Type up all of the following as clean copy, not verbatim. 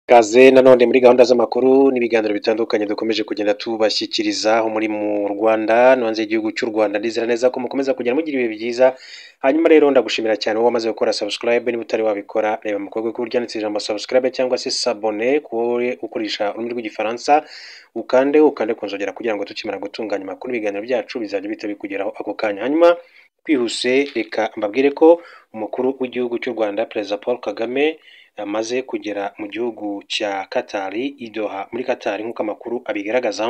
Kaze nanone muri gahunda z'amakuru n'ibiganiro bitandukanye dukomeje kugenda tubashyikiriza aho muri mu Rwanda no hanze y'igihugu cy'u Rwanda. Ndizera neza ko mukomeza kugenda mugira ibihe byiza. Hanyuma rero ndagushimira cyane wowe wamaze gukora subscribe. Niba utari wabikora, reba mu kuboko kw'iburyo handitse ijambo subscribe cyangwa se s'abonner ku wowe ukoresha ururimi rw'Igifaransa, ukande ku nzogera kugira ngo tukimara gutunganya amakuru n'ibiganiro byacu bizajya bihita bikugeraho ako kanya. Hanyuma twihuse, reka mbabwire ko umukuru w'igihugu cy'u Rwanda, Perezida Paul Kagame, amaze kugera mu gihugu cya Katari, i Doha muri Katari, nk'uko amakuru abigaragaza.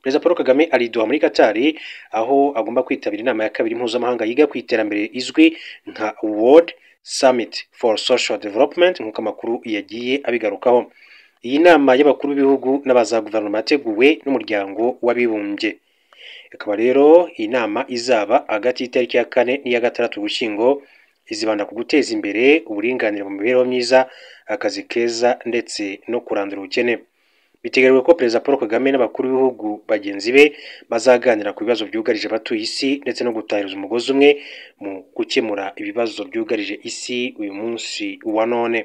Perezida Paul Kagame ari i Doha muri Katari, aho agomba kwitabira inama ya kabiri mpuzamahanga yiga ku iterambere izwi nka World Summit for Social Development, nk'uko amakuru yagiye abigarukaho. Iyi nama y'abakuru b'ibihugu n'abaza guverinoma yateguwe n'Umuryango w'Abibumbye. Ikaba rero iyi nama izaba hagati y'itariki ya 4 n'iya 6 Ugushyingo, izibanda ku guteza imbere uburinganire mu mibereho myiza, akazi keza ndetse no kurandura ubukene. Biteganyijwe ko Perezida Paul Kagame n'abakuru b'ibihugu bagenzi be bazaganira ku bibazo byugarije abatuye isi ndetse no gutahiriza umugozi umwe mu gukemura ibibazo byugarije isi uyu munsi wa none.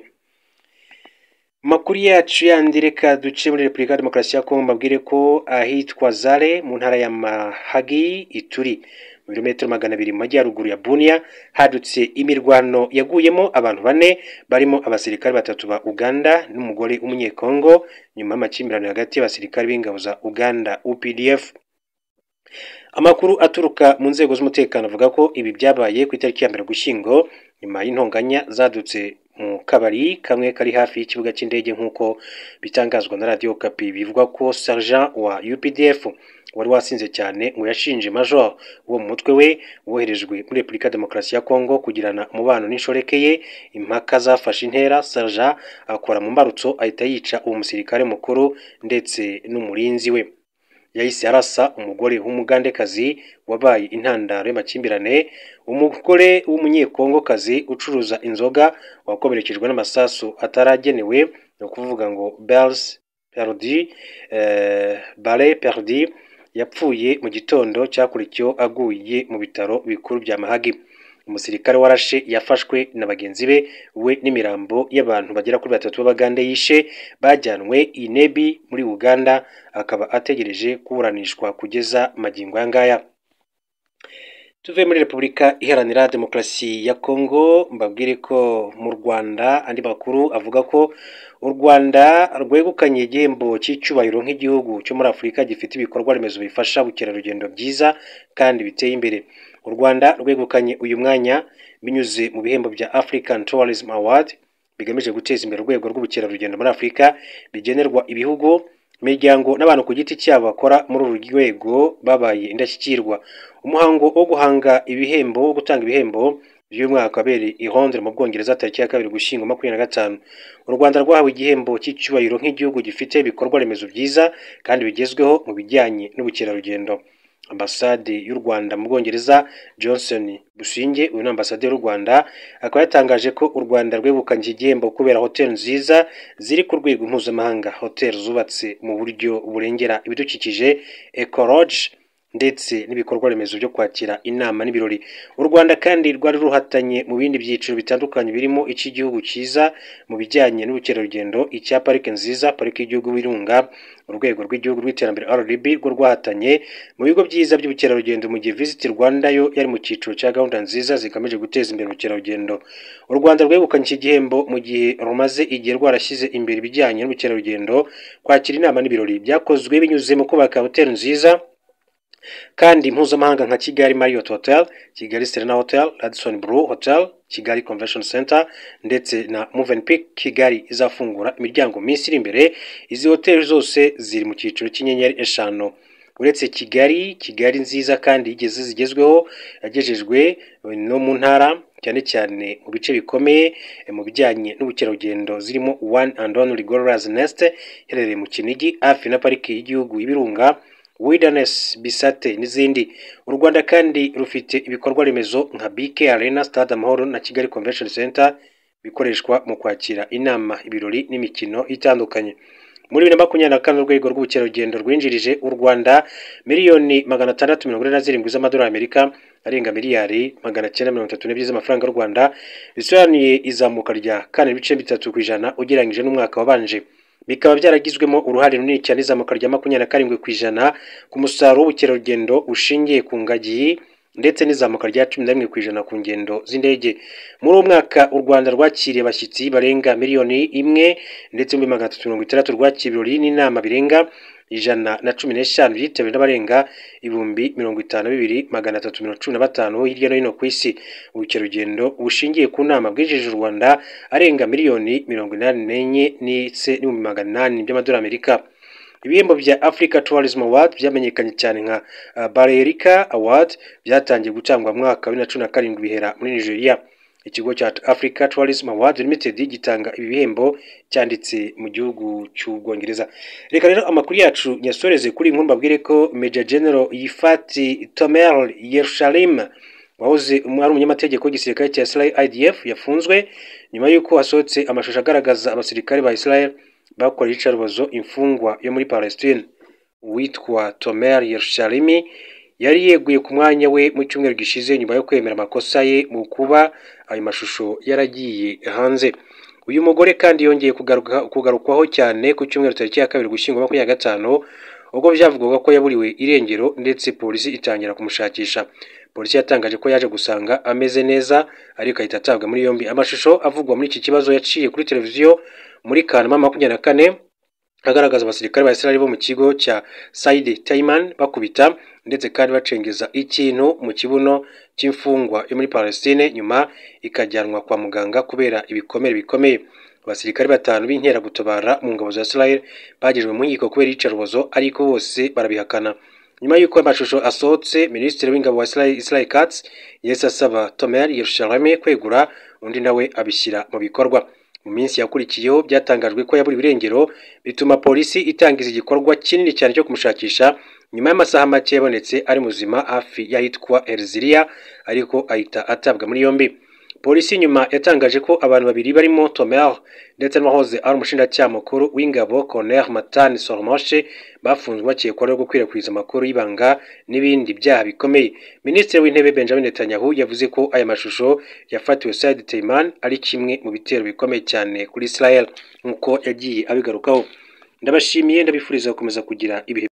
Makuru yacu yandi, reka duce muri Repubulika ya Demokarasi ya Kongo, mbabwire ko ahitwa Zale mu ntara ya Mahagi, Ituri, mu birometero 200 mu majyaruguru ya Bunia, hadutse imirwano yaguyemo abantu bane, barimo abasirikare batatu ba Uganda n'umugore w'Umunyekongo, nyuma y'amakimbirane hagati y'abasirikare b'ingabo za Uganda UPDF. Amakuru aturuka mu nzego z'umutekano avuga ko ibi byabaye ku itariki ya 1 Ugushyingo, nyuma y'intonganya zadutse mu kabari kamwe kari hafi y'ikibuga cy'indege, nk'uko bitangazwa na Radio Okapi. Bivugwa ko sergeant wa UPDF wari wasinze cyane ngo yashinje major wo mu mutwe we woherejwe muri Repubulika ya Demokarasi ya Kongo kugirana umubano n'inshoreke ye. Impaka zafashe intera, sergeant akora mu mbarutso ahita yica uwo musirikare mukuru ndetse n'umurinzi we. Yahise arasa umugore w'Umugandekazi wabaye intandaro y'amakimbirane, umugore w'Umunyekongokazi ucuruza inzoga wakomerekejwe n'amasasu ataragenewe, ni ukuvuga ngo balles perdues, balle perdue, yapfuye mu gitondo cyakurikiyeho aguye mu bitaro bikuru bya Mahagi. Umusirikare warashe yafashwe na bagenzi be, we n'imirambo y'abantu bagera kuri batatu b'Abagande yishe bajyanwe i Nebi muri Uganda, akaba ategereje kuburanishwa kugeza magingo aya ngaya. Tuve muri Repubulika Iharanira Demokarasi ya Kongo, mbabwire ko mu Rwanda andi makuru avuga ko u Rwanda rwegukanye igihembo cy'icyubahiro nk'igihugu cyo muri Afurika gifite ibikorwa remezo bifasha ubukerarugendo byiza kandi biteye imbere. U Rwanda rwegukanye uyu mwanya binyuze mu bihembo bya African Tourism Award, bigamije guteza imbere urwego rw'ubukerarugendo muri Afurika, bigenerwa ibihugu, imiryango n'abantu ku giti cyabo bakora muri uru rwego babaye indashyikirwa. Umuhango wo guhanga ibihembo, wo gutanga ibihembo by'uyu mwaka, wabereye i Londres mu Bwongereza tariki ya 2 Ugushyingo 25. U Rwanda rwahawe igihembo cy'icyubahiro nk'igihugu gifite ibikorwa remezo byiza kandi bigezweho mu bijyanye n'ubukerarugendo. Ambasade y'u Rwanda mu Bwongereza, Johnson Busingye, uyu ni ambasaderi w'u Rwanda, akaba yatangaje ko u Rwanda rwegukanye iki gihembo kubera hoteli nziza ziri ku rwego mpuzamahanga, hoteli zubatse mu buryo burengera ibidukikije, eco-lodge, ndetse n'ibikorwa remezo byo kwakira inama n'ibirori. U Rwanda kandi rwari ruhatanye mu bindi byiciro bitandukanye, birimo icy'igihugu cyiza mu bijyanye n'ubukerarugendo, icya parike nziza, Parike y'Igihugu y'Ibirunga. Urwego rw'Igihugu rw'Iterambere RDB rwo rwahatanye mu bigo byiza by'ubukerarugendo, mu gihe Visit Rwanda yo yari mu cyiciro cya gahunda nziza zigamije guteza imbere ubukerarugendo. U Rwanda rwegukanye iki gihembo mu gihe rumaze igihe rwarashyize imbere ibijyanye n'ubukerarugendo, kwakira inama n'ibirori. Byakozwe binyuze mu kubaka hoteli nziza kandi mpuzamahanga nka Kigali Marriott Hotel, Kigali Serena Hotel, Radisson Blu Hotel, Kigali Convention Center ndetse na Movenpick Kigali izafungura imiryango mu minsi iri imbere. Izi hoteli zose ziri mu cyiciro cy'inyenyeri eshanu. Uretse Kigali, Kigali nziza kandi igeze zigezweho yagejejwe no mu ntara, cyane cyane mu bice bikomeye mu bijyanye n'ubukerarugendo, zirimo One and Only Gorillas Nest iherereye mu Kinigi hafi na Pariki y'Igihugu y'Ibirunga, Wilderness Bisate n'izindi. U Rwanda kandi rufite ibikorwa remezo nka BK Arena, Stade Amahoro na Kigali Convention Center, bikoreshwa mu kwakira inama, ibirori n'imikino itandukanye. Muri 2024, urwego rw'ubukerarugendo rwinjirije u Rwanda miliyoni 647 z'amadolari Amerika, arenga miliyari 932 z'amafaranga y'u Rwanda, bisobanuye izamuka rya 4.3% ugereranyije n'umwaka wabanje. Bikaba byaragizwemo uruhare runini cyane izamuka rya 27% ku musaruro w'ubukerarugendo ushingiye ku ngagi, ndetse n'izamuka rya 11% ku ngendo z'indege. Muri uwo mwaka u Rwanda rwakiriye abashyitsi barenga 1,360,000 ndetse rwakiriye ibirori n'inama birenga 115 byitabiriwe n'abarenga 52,315 hirya no hino ku isi. Ubukerarugendo bushingiye ku nama bwinjirije u Rwanda arenga 84,800,000 by'amadolari Amerika. Ibihembo bya Africa Tourism Award byamenyekanye cyane nka Balearica Award byatangiye gutangwa mu mwaka wa 2017 bihera muri Nigeria. Ikigo cya Africa Tourism Award Limited gitanga ibi bihembo cyanditse mu gihugu cy'Ubwongereza. Reka rero amakuru yacu nyasoreze kuri iyi nkuru, mbabwire ko Major General Yifati Tomer Yerushalim wahoze ari umunyamategeko w'igisirikare cya Israel IDF yafunzwe nyuma y'uko hasohotse amashusho agaragaza abasirikare ba Israel bakora iyicarubozo imfungwa yo muri Palestine. Uwitwa Tomer Yerushalimi yari yeguye ku mwanya we mu cyumweru gishize nyuma yo kwemera amakosa ye mu kuba ayo mashusho yaragiye hanze. Uyu mugore kandi yongeye kugarukwaho cyane ku cyumweru tariki ya 2 Ugushyingo 2025, ubwo byavugwaga ko yaburiwe irengero ndetse polisi itangira kumushakisha. Polisi yatangaje ko yaje gusanga ameze neza ariko ahita atabwa muri yombi. Amashusho avugwa muri iki kibazo yaciye kuri televiziyo muri Kanama 24 agaragaza abasirikare ba Israel bo mu kigo cya Said Tayman bakubita ndetse kandi bacengeza ikintu mu kibuno cy'imfungwa yo muri Palestine, nyuma ikajyanwa kwa muganga kubera ibikomere bikomeye. Abasirikare 5 b'inkeragutabara mu ngabo za Israel bagejejwe mu nkiko kubera iyicarubozo, ariko bose barabihakana. Nyuma y'uko amashusho asohotse, Minisitiri w'Ingabo wa Israel Israel Katz yahise asaba Tomer Yerushalmi kwegura, undi nawe abishyira mu bikorwa. Mu minsi yakurikiyeho byatangajwe ko yaburiwe irengero, bituma polisi itangiza igikorwa kinini cyane cyo kumushakisha. Nyuma y'amasaha make yabonetse ari muzima hafi y'ahitwa Herzliya, ariko ahita atabwa muri yombi. Polisi nyuma yatangaje ko abantu babiri barimo Tomer ndetse n'uwahoze ari umushinjacyaha mukuru w'ingabo Colonel Matan Sormoshe bafunzwe bakekwaho gukwirakwiza amakuru y'ibanga n'ibindi byaha bikomeye. Minisitiri w'Intebe Benjamin Netanyahu yavuze ko aya mashusho yafatiwe Said Tayman ari kimwe mu bitero bikomeye cyane kuri Israel, nk'uko yagiye abigarukaho. Ndabashimiye, ndabifuriza gukomeza kugira ibihe